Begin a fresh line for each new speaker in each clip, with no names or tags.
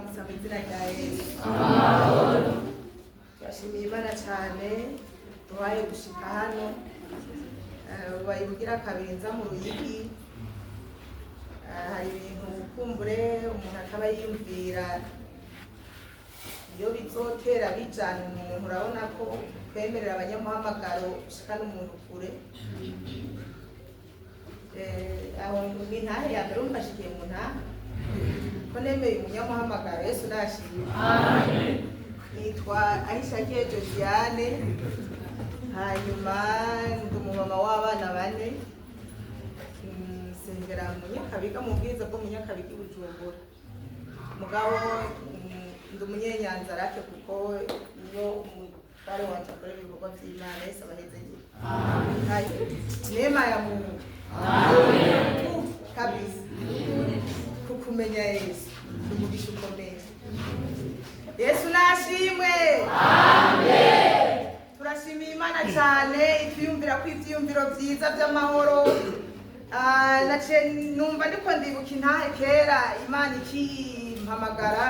Ndabaramutsa mu izina rya Yesu. Turashimiye Imana cyane duhaye gushika hano. Ubaye ubugira kabiri nza mu Ruyigi. Hari ibintu kumbure umuntu akaba yiyumvira iyo bizotera bijana umuntu. Urabona ko kwemerera abanyamuhamagaro ushikana umuntu kure. Aho ni ntahe ya mbere umfashikiye mu ntahe ko nemeye umunyamuhamagaro. Yesu nashimwe. Nitwa Ahishakiye Josiane, hanyuma ndi umumama w'abana bane. Nsengera mu Nyakabiga, mu bwiza bwo mu Nyakabiga i Bujumbura. Mugabo ndi umunyenyanzarake kuko niyo umutware wanje akorera ibikorwa vy'Imana. Yesu abahezegere. Neema ya Mungu kabisa kukumenya Yesu umugisha ukomeye. Yesu nashimwe. Turashimiye Imana cyane itwiyumvira ko ivyiyumviro vyiza vy'amahoro. Naciye numva ndiko ndibuka intahe kera Imana ikimpamagara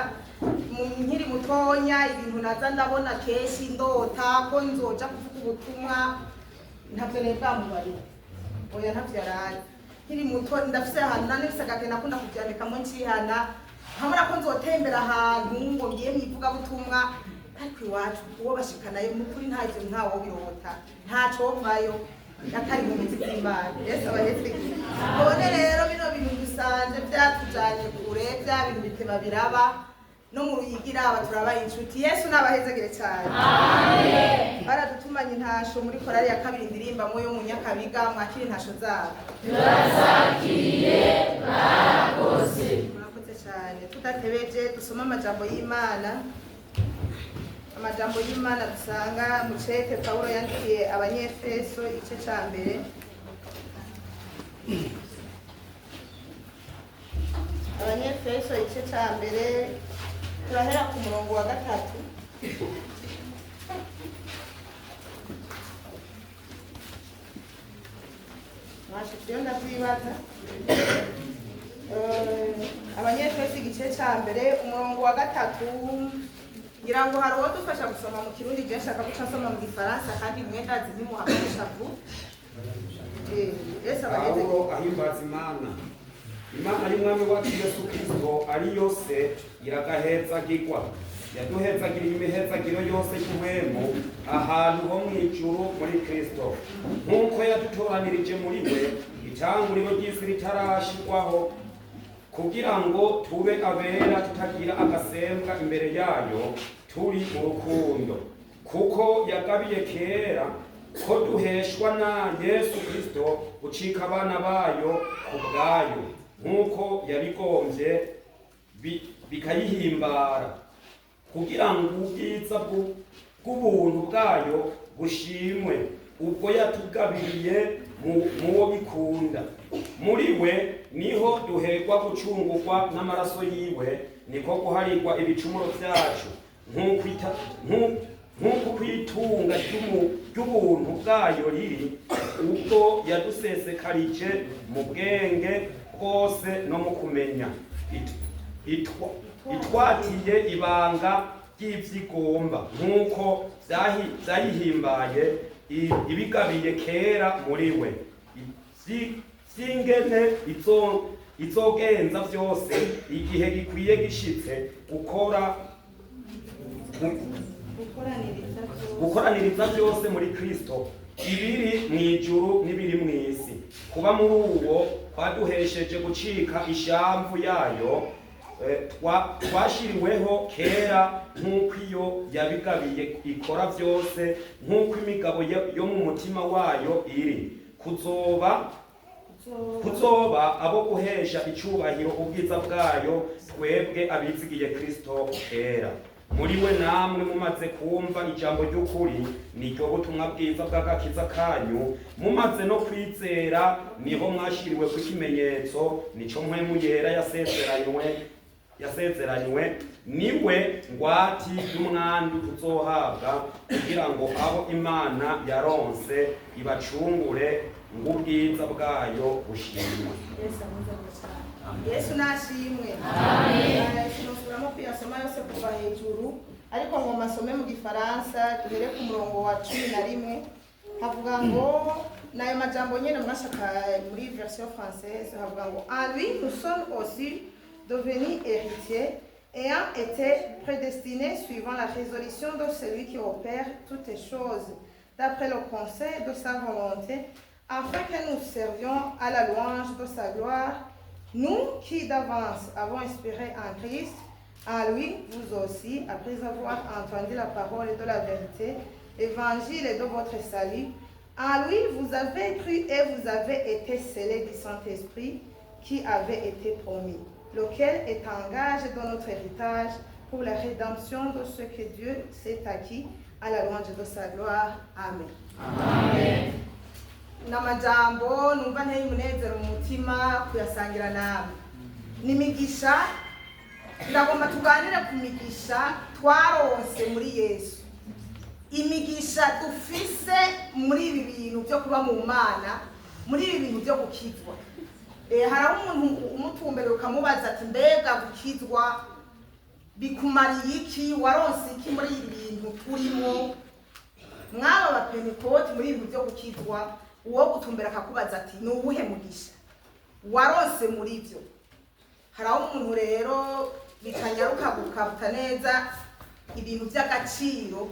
nkiri mutonya, ibintu naza ndabona kenshi ndota ko nzoja kuvuga ubutumwa. Ntavyo nari bwamubarira, oya, ntavyo yarazi. Nkiri muto ndafise ahantu nari nifise agake nakunda kuvyandikamo ncihana, nkabona ko nzotembera ahantu ngo ngiye mw'ivugabutumwa. Ariko iwacu uwo bashikanayo mukuri ntavyo, ntawo birota, ntacovayo atari mu mizi z'Imana. Yesu abahezegere. None rero bino bintu dusanze vyatujanye kure, vya bintu biteba biraba no mu Ruyigi. Raba, turabaye inshuti. Yesu nabahezegere cyane. Baradutumanye intasho muri korali ya kabiri ndirimbamo yo mu Nyakabiga. Mwakira intasho zabo. Murakoze cyane. Tudatebeje, dusome amajambo y'Imana, amajambo y'Imana dusanga mu cete Pawulo yandikiye Abanyefeso, igice ca mbere. Abanyefeso igice ca mbere, turahera ku murongo wa gatatu. Mwashitseyo, ndavyibaza. Abanyefeso igice ca mbere, umurongo wa gatatu. Ngira ngo hari uwodufasha gusoma mu Kirundi. Je nshaka guca nsoma mu Gifaransa, kandi mwe ndazi ntimuhakoresha vuba. Yesu abageze.
Pawulo ahimbaza Imana. Imana y'Umwami wacu Yesu Kristo ari yose iragahezagirwa, yaduhezagiriye imihezagiro yose y'ubuhemu ahantu ho mu ijuru muri Kristo, nk'uko yadutoranirije muri we itanguriro ry'isi ritarashirwaho, kugira ngo tube abera tutagira agasembwa imbere yayo turi mu rukundo, kuko yagabiye kera ko duheshwa na Yesu Kristo gucika abana bayo ku bwayo, nk'uko yabigombye bikayihimbara, kugira ngo ubwiza bw'ubuntu bwayo bushimwe, ubwo yatugabiriye muwo bikunda. Muri we niho duherwa gucungurwa n'amaraso yiwe, niko guharirwa ibicumuro vyacu, nk'uko kwitunga ry'ubuntu bwayo riri, ubwo yadusesekarije mu bwenge bwose no mu kumenya. Itwatiye ibanga ry'ivyigomba, nk'uko vyayihimbaye ibigabiye kera muri we, vy'ingene izogenza vyose igihe gikwiye gishitse, gukora
Gukoraniriza byose.
Gukoraniriza byose muri Kristo, ibiri mu ijuru n'ibiri mu isi. Kuba muri uwo kwaduhesheje gucika ishamvu yayo, twashiriweho kera nk'uko iyo yabigabiye ikora byose, nk'uko imigabo yo mu mutima wayo iri, kuzoba abo guhesha icubahiro ubwiza bwayo, twebwe abizigiye Kristo kera. Muri we namwe mumaze kumva ijambo ry'ukuri, niryo butumwa bwiza bw'agakiza kanyu, mumaze no kwizera, niho mwashiriwe ku ikimenyetso, nico Mpwemu Yera yasezeranywe, niwe ngwati y'umwandu tuzohabwa, kugira ngo abo Imana yaronse ibacungure, ng'ubwiza bwayo bushimwe.
Yesu amuzane cyane. Yesu nashimwe. Yesu. Ndasubiramo kuyasoma yose kuva hejuru, ariko ngo masome mu Gifaransa. Duhere ku murongo wa 11. Havuga ngo, n'ayo majambo nyene mwashaka muri version française, havuga ngo: "En lui nous sommes aussi devenus héritiers, ayant été prédestinés suivant la résolution de celui qui opère toutes choses d'après le conseil de sa volonté, afin que nous servions à la louange de sa gloire, nous qui d'avance avons espéré en Christ. En lui, vous aussi, après avoir entendu la parole de la vérité, l'évangile de votre salut, en lui vous avez cru et vous avez été scellés du Saint-Esprit qui avait été promis, lequel est un gage de notre héritage pour la rédemption de ce que Dieu s'est acquis à la louange de sa gloire. Amen." N'amajambo numva nteye umunezero mu mutima kuyasangira namwe. Ni imigisha. Ndagomba tuganire ku migisha twaronse muri Yesu, imigisha dufise muri ibi bintu byo kuba mu Mana, muri ibi bintu byo gukizwa. Hari aho umuntu umutumbera ukamubaza ati: "Mbega gukizwa bikumariye iki? Waronse iki muri ibi bintu turimo?" Mwaba Bapentekoti, muri ibi bintu byo gukizwa, uwo gutumbera akakubaza ati: "Ni uwuhe mugisha waronse muri byo?" Hari aho umuntu rero bitanyaruka gukabuta neza ibintu by'agaciro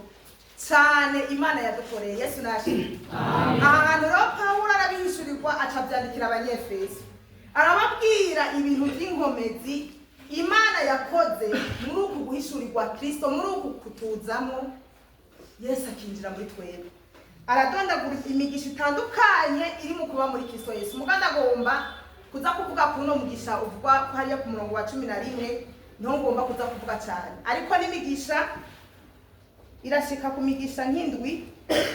cyane Imana yadukoreye. Yesu nashimwe. Aha hantu rero Pawulo arabihishurirwa, aca abyandikira Abanyefeso, arababwira ibintu by'inkomezi Imana yakoze muri uku guhishurirwa Kristo, muri uku kutuzamo, Yesu akinjira muri twebwe. Aradondagura imigisha itandukanye iri mu kuba muri Kristo Yesu. Muganda agomba kuza kuvuga kuno mugisha uvugwa hariya ku murongo wa 11, niho ngomba kuza kuvuga cyane, ariko n'imigisha irashika ku migisha nk'indwi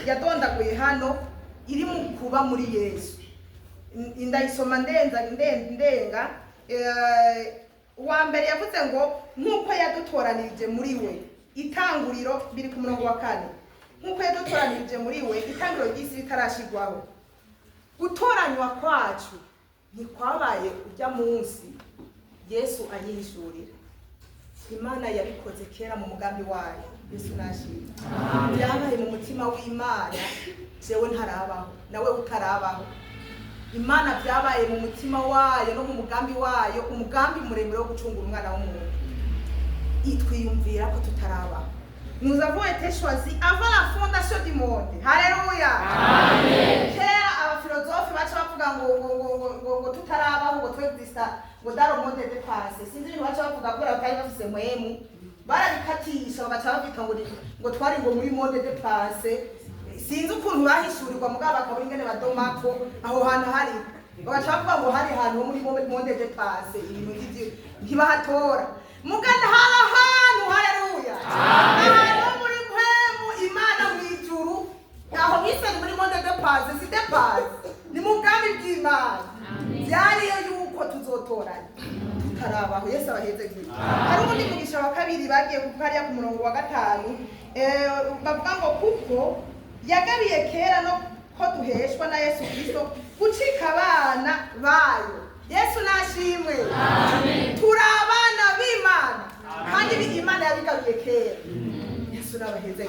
yadondaguye hano iri mu kuba muri Yesu. Ndayisoma ndenza ndenga. Uwa mbere yavuze ngo nk'uko yadutoranirije muri we itanguriro, biri ku murongo wa 4, nk'uko yadutoranirije muri we itanguriro ry'isi ritarashigwaho. Gutoranywa kwacu ntikwabaye ujya munsi Yesu anyihishurira. Imana yabikoze kera mu mugambi wayo. Yesu nashimwe. Byabaye mu mutima w'Imana jewe ntarabaho, nawe utarabaho. Imana byabaye mu mutima wayo no mu mugambi wayo, umugambi muremure wo gucungura umwana w'umuntu, itwiyumvira ko tutarabaho. Nous avons été choisis avant la fondation du monde. Haleluya! Kera abafilozofe baca bavuga ngo tutarabaho, ngo twexista ngo dans le monde de pensée. Sinzi ibintu baca bavuga kubera batari bafise mpwemu, barabikatisha bagaca bavyita ngo twari ngo muri monde de pensée. Sinzi ukuntu bahishurirwa, mugabo bakabura ingene badomako aho hantu hari, bagaca bavuga ngo hari ahantu ho muri monde de pensée. Ibintu nk'ivyo ntibahatora mugana. Hari ahantu, haleluya, ahantu ho muri mpwemu Imana mw'ijuru. Aho mwise ni muri monde de pensée, si de pensée, ni mu bwami bw'Imana. Byariyo yuko tuzotoranya tutarabaho. Yesu abaheze gute. Hari uwundi mugisha wa kabiri bagiye kuvuga hariya ku murongo wa 5, bavuga ngo kuko yagabiye kera no ko duheshwa na Yesu Kristo gucika abana bayo. Yesu nashimwe. Turi abana b'Imana kandi Imana yabigabiye kera. Yesu n'abaheze.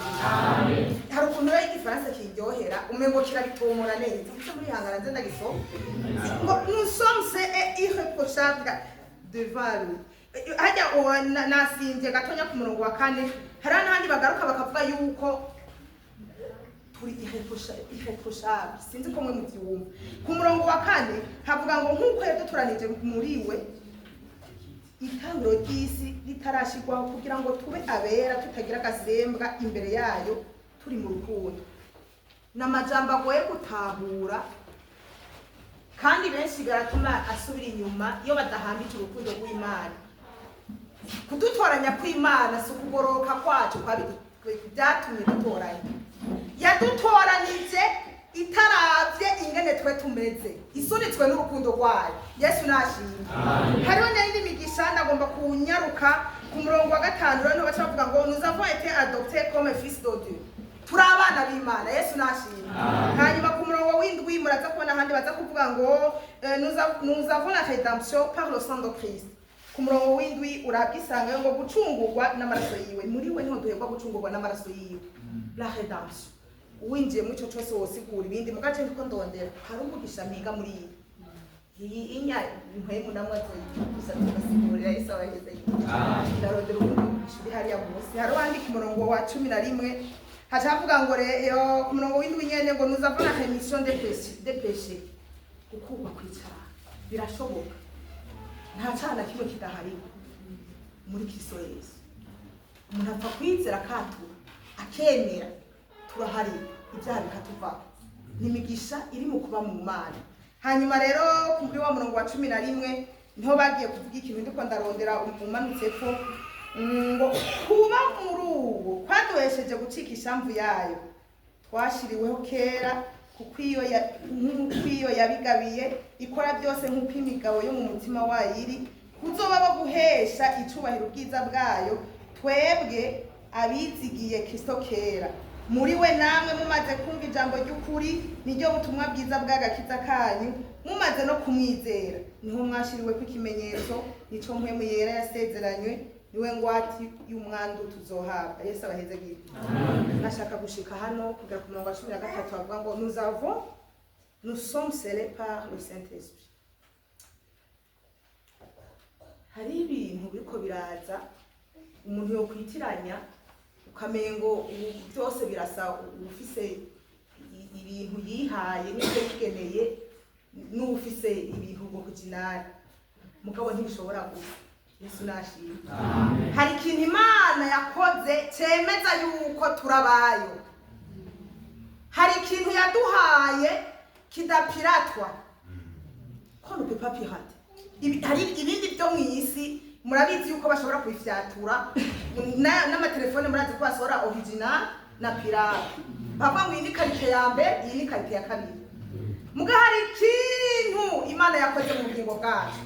Hari ukuntu rero Igifaransa kiryohera, umengo kirabitomora neza. Muce murihangana nze ndagisoma ngo: "Nous sommes saints et irréprochables devant lui." Hajya uwo nasimvye gatonya ku murongo wa 4, hariho n'ahandi bagaruka bakavuga yuko turi irréprochable. Sinzi ko mwe muvyumva. Ku murongo wa 4 havuga ngo nk'uko yadutoranije muri we itangiro ry'isi ritarashirwaho, kugira ngo tube abera tutagira agasembwa imbere yayo turi mu rukundo. Ni amajambo agoye gutahura kandi benshi biratuma asubira inyuma iyo badahambije urukundo rw'Imana. Kudutoranya kw'Imana si ukugororoka kwacu byatumye dutoranya. Yadutoranije itaravye ingene twe tumeze, isunitswe n'urukundo rwayo. Yesu nashimwe. Hariho n'indi migisha. Ndagomba kunyaruka ku murongo wa 5 rero, niho baca bavuga ngo: "Nous avons été adoptés comme fils de Dieu." Turi abana b'Imana. Yesu nashimwe. Hanyuma ku murongo w'7 muraza kubona ahandi baza kuvuga ngo nous avons la rédemption par le sang de Christ. Ku murongo w'indwi urabwisangayo ngo gucungurwa n'amaraso yiwe. Muri we niho duherwa gucungurwa n'amaraso yiwe, la rédemption. Winjiye muri ico cose wosigura ibindi mu gace ndiko ndondera. Hari umugisha mpiga muri iyi inya mpwemu namwe azoyigusa tugasigurira. Yesu abaheze. Ndarondera ubundi mugisha uri hariya munsi. Hari uwandi ku murongo wa 11, haca havuga ngo rero ku murongo w'indwi nyene ngo nous avons la rémission des péchés, des péchés, gukurwa kw'icaha birashoboka. Nta caha na kimwe kidahariwe muri Kristo Yesu. Umuntu apfa kwizera, akatura, akemera, turahariwe, ibyaha bikatuvako. Ni imigisha iri mu kuba mu Mana. Hanyuma rero kuri wa murongo wa 11 niho bagiye kuvuga ikintu ndiko ndarondera umanutse ko ngo kuba muri uwo kwaduhesheje gucika ishamvu yayo twashiriweho kera, kuko iyo nk'uko iyo yabigabiye ikora byose nk'uko imigabo yo mu mutima wayo iri, kuzoba bo guhesha icubahiro ubwiza bwayo, twebwe abizigiye Kristo kera. Muri we namwe mumaze kumva ijambo ry'ukuri, niryo butumwa bwiza bw'agakiza kanyu, mumaze no kumwizera, niho mwashiriweko ikimenyetso, nico Mpwemu Yera yasezeranywe, niwe ngwati y'umwandu tuzohabwa. Yesu abaheze. Nashaka gushika hano kugera ku murongo wa 13, bavuga ngo nous avons, nous sommes scellés par le Saint-Esprit. Hari ibintu biriko biraza umuntu yokwitiranya, ukamengo ubu byose birasa. Ufise ibintu yihaye n'ibyo yigeneye n'ufise ibintu original, mugabo ntibishobora gusa. Yesu nashimwe. Hari ikintu Imana yakoze cemeza yuko turabayo. Hari ikintu yaduhaye kidapiratwa, ko ne peut pas pirater. Hari ibindi byo mu isi murabizi yuko bashobora kubifyatura n'amatelefone. Murazi ko basohora original na pirate, bavuga ngo iyi ni qualité ya mbere, iyi ni qualité ya kabiri. Muga hari ikintu Imana yakoze mu bugingo bwacu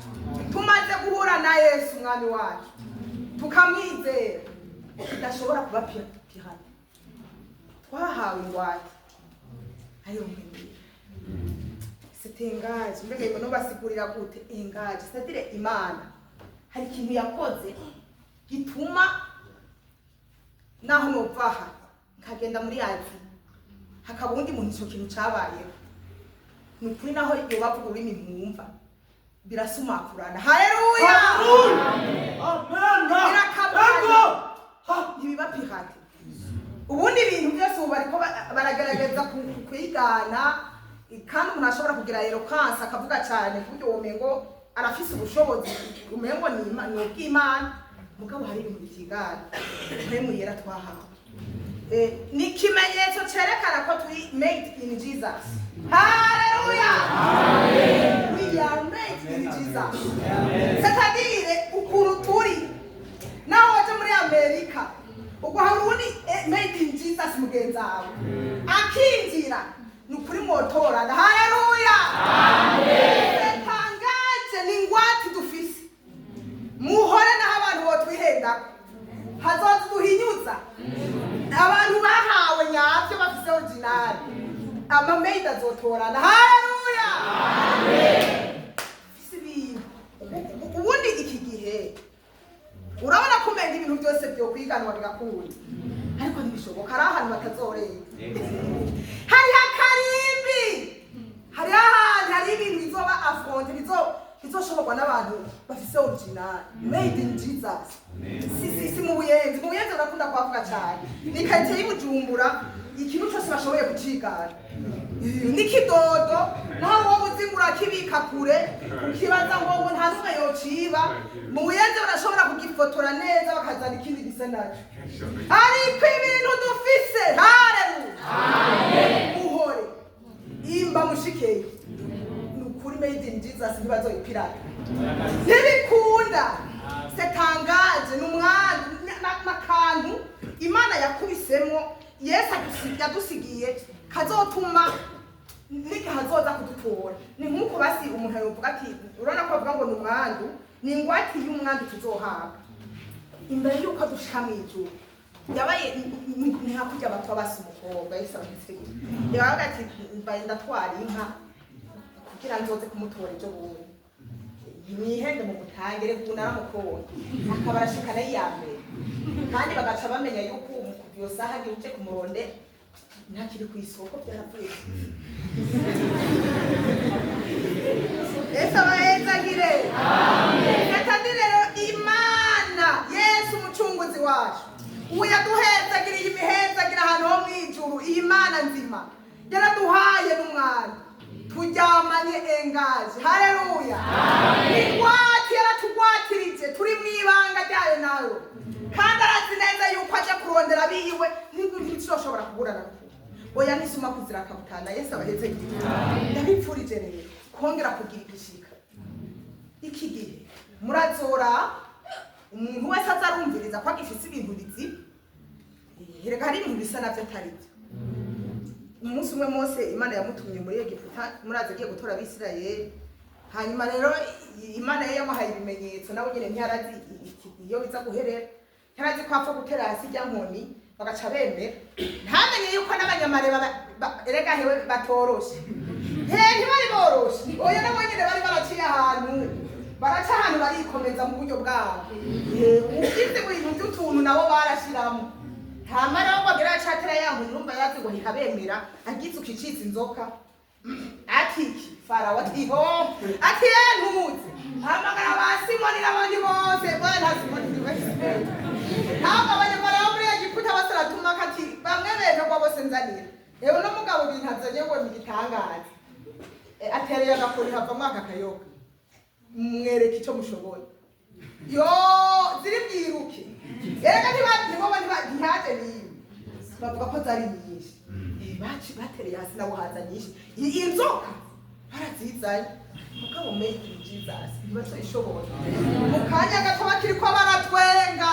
tumaze guhura na Yesu Umwami wacu, tukamwizera, kidashobora kuba pirate. Twahawe ingwate ariyo Mpwemu. C'est un gage. Mbega ngo nobasigurira gute un gage? C'est-à-dire Imana hari ikintu yakoze gituma naho nova aha nkagenda muri Aziya, hakaba uwundi muntu ico kintu cabayeho, ni ukuri naho yobavuga ururimi ntumva, birasumakurana. Haleluya! Birakamara, ntibiba pirate. Ubundi ibintu byose ubu bariko baragerageza kwigana, kandi umuntu ashobora kugira eloquence, akavuga cyane ku buryo womengo arafise ubushobozi, umengo ni ubw'Imana. Mugabo hari ibintu bitigana. Mpwemu Yera twahawe ni ikimenyetso cerekana ko turi made in Jesus. Haleluya! We are made in Jesus, c'est-à-dire ukuntu turi, naho waje muri Amerika ubwo hari uwundi made in Jesus mugenzi wawe akinjira, ni ukuri mwotorana. Haleluya! Tangaje ni ingwate dufise. Muhore naho abantu botwihendako, hazoza duhinyuza abantu bahawe nyabyo bafise original. Ama made azotorana. Haleluya! Fise ibintu. Ubundi iki gihe urabona ko umenga ibintu byose byokwiganwa bigakunda, ariko ntibishoboka. Hari ahantu batazorenga, hariho akarimbi, hariho ahantu hari ibintu bizoba affronté, bizoshoborwa n'abantu bafise original made in Jesus. Si mu Buyenzi. Mu Buyenzi barakunda kuhavuga cyane, ni quartier y'Ibujumbura. Ikintu cyose bashoboye kucigana n'ikidodo, naho wowe uzi ngo urakibika kure, ukibaza ngo nta n'umwe yociba, mu Buyenzi barashobora kugifotora neza bakazana ikindi gisa naco. Ariko ibintu dufise, haleluya, muhore imba mushikeyo, ni ukuri made in Jesus ntibazoyipirata, ntibikunda. C'est un gage, ni umwanya n'akantu Imana yakubisemo, Yesu yadusigiye, kazotuma n'igihe azoza kudutora. Ni nk'uko basi umuntu yovuga ati, urabona ko bavuga ngo ni umwandu, ni ingwate y'umwandu tuzohabwa imbere y'uko dushika mu ijuru. Yabaye ni nka kurya abatwa basa umukobwa. Yesu abahise yabaga ati mbaye ndatwara inka kugira nzoze kumutora ejo bundi. Ntimwihende mu mutangire kuko naramukoye, akaba arashikana iya mbere, kandi bagaca bamenya yuko uwo kuva iyo saha agiye uje kumuronde ntakiri ku isoko, byaravuye. Yesu abahezagire. Reka ndi rero Imana, Yesu umucunguzi wacu, ubu yaduhezagiriye imihezagira ahantu ho mu ijuru. Iyi Mana nzima yaraduhaye n'umwami turyamanye engaje. Haleluya! Ingwate yaratugwatirije, turi mu ibanga ryayo nayo, kandi arazi neza yuko ajya kurondera abiwe, ntituzoshobora kuburana n'ukuri. Oya, nisuma kuzira akabutana. Yesu abahezagire. Ndabipfurije rero kongera kugira igishika iki gihe. Murazora umuntu wese aza arumviriza ko agifise ibintu bizima. Erega hari ibintu bisa navyo atari byo. Umunsi umwe Mose Imana yamutumye muri Egiputa, murazi, agiye gutora Abisirayeli. Hanyuma rero Imana ye yamuhaye ibimenyetso, nawe nyine ntiyarazi iyo biza guherera, ntiyarazi ko apfa gutera hasi ijya nkoni bagaca bemera, ntamenye yuko n'abanyamare erega hewe batoroshe. He, ntibari boroshe. Oya, nabo nyine bari baraciye ahantu, baraca ahantu barikomeza mu buryo bwabo. Ugize ibintu by'utuntu nabo barashiramo. Hama rero ngo agere acatera ya nkoni, urumva yazi ngo ntikabemera, agize ukicitse inzoka. Ati iki? Farawo ati ho, ati ye ntumuzi, hamagara ba Simoni n'abandi bose. Bwana Simoni ni wese. Ntabwo abanyamara bo muri Egiputa bose aratuma ati bamwe bemerwa bose nzanira. Rero uno mugabo ibintu azanye ngo ni igitangaza. Atereye agakoni havamo aka kayoga, mwereke icyo mushoboye. Yo, ziri bwiruke. Erega ntiboba ntihaje niyo bavuga ko zari nyinshi. Baci batereye hasi nabo haza nyinshi. Inzoka barazizanye, mugabo made in Jesus ntibazoyishobora. Mu kanya gato bakiriko baratwenga,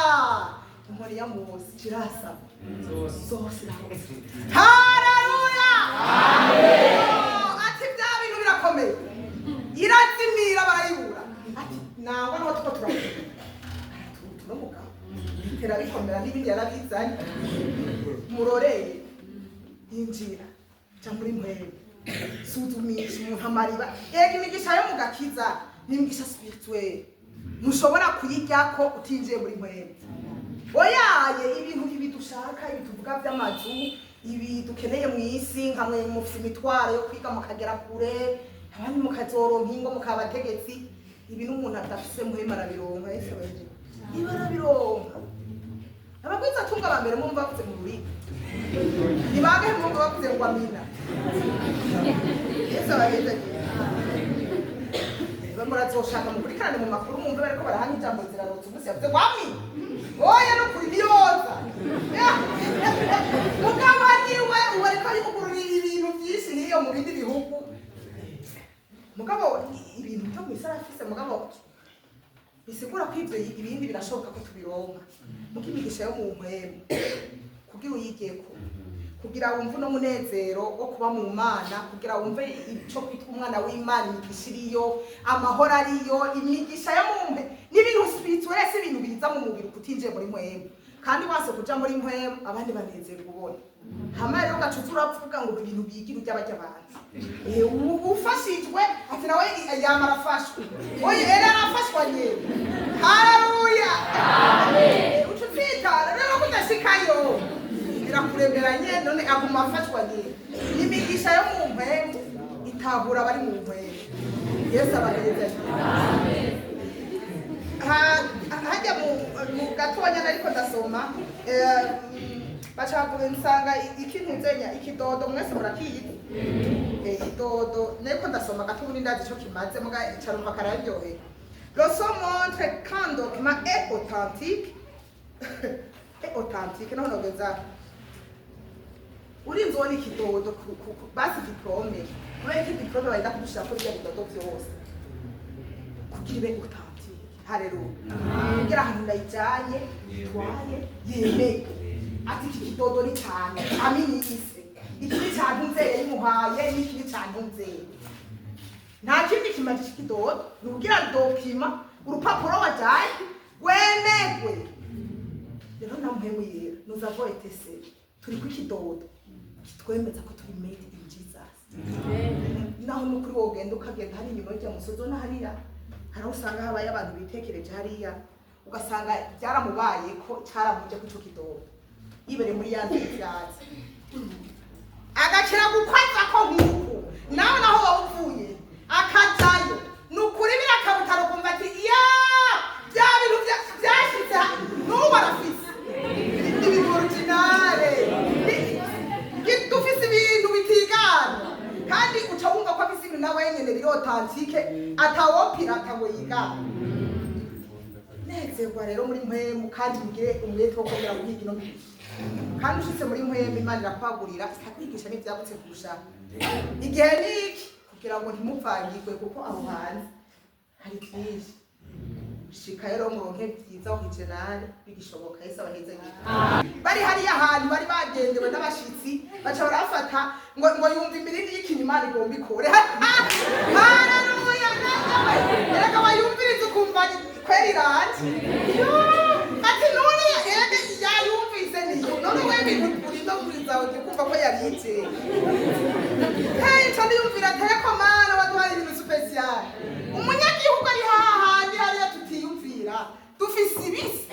inkoni ya Mose kirasaba zose irahose. Haleluya! Ati bya bintu birakomeye, irazimira barayibura. Ati nangwa naho tuko turakomera, aratutu no mugabo bitera bikomera n'ibindi yarabizanye. Muroreye, injira ja muri mpwemu, suzumisha umuntu amariba. Ega imigisha yo mu gakiza ni imigisha spirituelle, ntushobora kuyiryako utinjiye muri mpwemu. Oyaye, ibintu ibi dushaka, ibi tuvuga by'amazu, ibi dukeneye mu isi, nka mwe mufite imitwaro yo kwiga mukagera kure, abandi mukazoronka ingo mukaba abategetsi, ibi n'umuntu adafise muhema arabironka. Ese weje ibi arabironka. Abagwizatunga ba mbere mumva bavuze mu rurimi ni bangahe? Mwumva bavuze ngo amina? Yesu abahezagire. Murazoshaka mukurikirane mu makuru, mwumve bariko barahana ijambo zirarotse. Umunsi yavuze ngo amina, oya, nukuri ntiyoza. Mugabo niwe ubu ariko yugururira ibintu byinshi niyo mu bindi bihugu. Mugabo ibintu byo mw'isi arafise, mugabo bisigura ko ibyo ibindi birashoboka ko tubironka. Muko imigisha yo mu mpwemu, kugira uyigeko, kugira wumve uno munezero wo kuba mu Mana, kugira wumve ico kwitwa umwana w'Imana, imigisha iriyo, amahoro ariyo, imigisha yo mu mpe n'ibintu spirituel, si ibintu biza mu mubiri kutinjiye muri mpwemu. Kandi wase kuja muri mpwemu, abandi banezerwa ubona. Hama rero ugaca uza uravuga ngo ibintu bigira ujya bajya abantu. Ufashijwe ati nawe yama arafashwe. Oye, era arafashwa nyene. Haleluya! Uca utsitara rero kudashikayo birakuremera nyene. None aguma afashwa nyene. Imigisha yo mu mpwemu itahura abari mu mpwemu. Yesu abaheza. Hajya mu gatonya nariko ndasoma, baca bavuga nsanga ikintu nzenya ikidodo, mwese murakizi. Idodo nariko ndasoma gato, ubundi ndazi ico kimaze, muga carumva kararyoheye. Le sceau montre qu'un document est authentique, est authentique. Naho nogeza urinze ubona ikidodo basi diplôme, kubera ko diplôme bahita kudushirako birya bidodo vyose kugira ibe authentique. Haleluya! Kugira ahantu ndayijanye itwaye yemeye ati iki kidodo ni cyane aminise, iki ni cyane nzeye yimuhaye, n'iki ni cyane nzeye. Nta kindi kimaze iki kidodo, ni ukugira document, urupapuro wajanye rwemegwe. Rero na mpwemu yera, nous avons été scellés, turi ku kidodo kitwemeza ko turi made in Jesus. Naho nukuri wogenda ukagenda hari inyuma y'ujya musozi ubona hariya. Hari aho usanga habaye abantu bitekereje hariya, ugasanga byaramubaye ko cyaramuje ku ico kidodo, yibereye muri ya nzu y'ivyatsi, agakira gukwaza ko nk'uku nawe naho waba uvuye akajayo. Ni ukuri birakabutaro, kumva ati ya bya bintu byashitse n'ubu arafise ibintu original. Dufise ibintu bitigana, kandi uca wumva ko afise ibintu nawe nyene biri authentique, atawopirata ngo yigane. Nezerwa rero muri mpwemu, kandi mugire umwete wo kongera guhiga ino migisha. Kandi ushitse muri mpwemu, Imana irakwagurira, ikakwigisha n'ivyagutse kurushaho. Igihe ni iki kugira ngo ntimuvangirwe, kuko aho hanze hari byinshi. Shika rero muronke byiza original bigishoboka. Yesu abahezagire. Bari hariya ahantu bari bagendewe n'abashitsi, baca barafata ngo yumva imirindi y'ikinyuma igomba ikore. Haleluya! Nawe erega wayumviriza ukumva kweri iranje. Yo, ati none erega yayumvise niyo none we ibintu urinda kuriza ukumva ko yarije. Hey, nca ndiyumvira tereko Mana waduhaye ibintu spécial. Umunyagihugu ari hahandi hariya tutiyumvira, dufise ibisi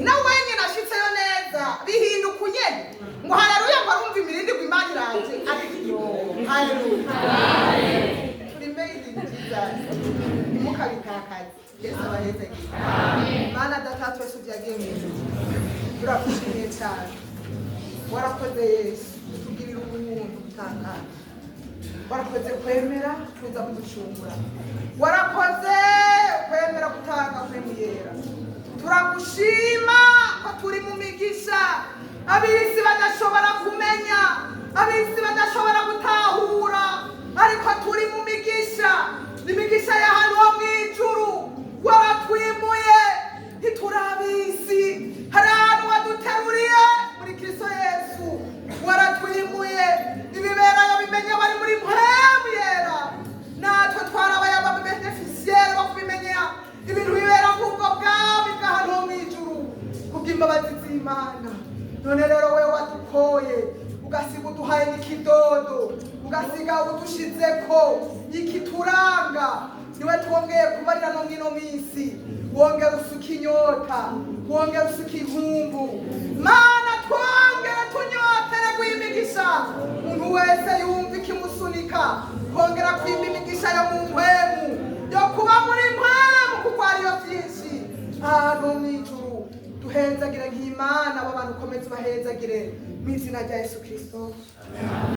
na wenyine ashitseyo neza bihinduka unyene ngo haleluya, ngo arumva imirindi ngo Imana iranje. Ati yo haleluya, turi made in Jesus, ntimukabitakaze. Yesu abahezagire. Mana Data twese uvyagiye mu ijuru, turagushimiye cyane. Warakoze Yesu kutugirira ubuntu butangaje, warakoze kwemera kuza kuducungura, warakoze kwemera gutanga Mpwemu Yera. Turagushima ko turi mu migisha ab'isi badashobora kumenya, ab'isi badashobora gutahura, ariko turi mu migisha, imigisha y'ahantu ho mu ijuru. Waratwimuye, ntituri ab'isi, hari ahantu waduteruriye muri Kristo Yesu. Waratwimuye, ibiberayo bimenya bari muri Mpwemu Yera. Natwe twarabaye aba bénéficiaires bo kubimenya ibintu bibera kubwo bwami bw'ahantu ho mu ijuru, kubw'imbabazi z'Imana. None rero wewe wadukoye, ugasiga uduhaye n'ikidodo, ugasiga udushizeko ikituranga, niwe twongeye kubarira no mwino minsi. Wongera usuka inyota, wongera usuka inkumbu. Mana, twongere tunyotere guha umuntu wese yumva ikimusunika kongera kwima imigisha yo mu mpwemu, yo kuba muri mpwemu, kuko hariyo byinshi ahantu mu ijuru. Duhezagire nk'Imana, abo bantu ukomeze ubahezagire mu izina rya Yesu Kristo.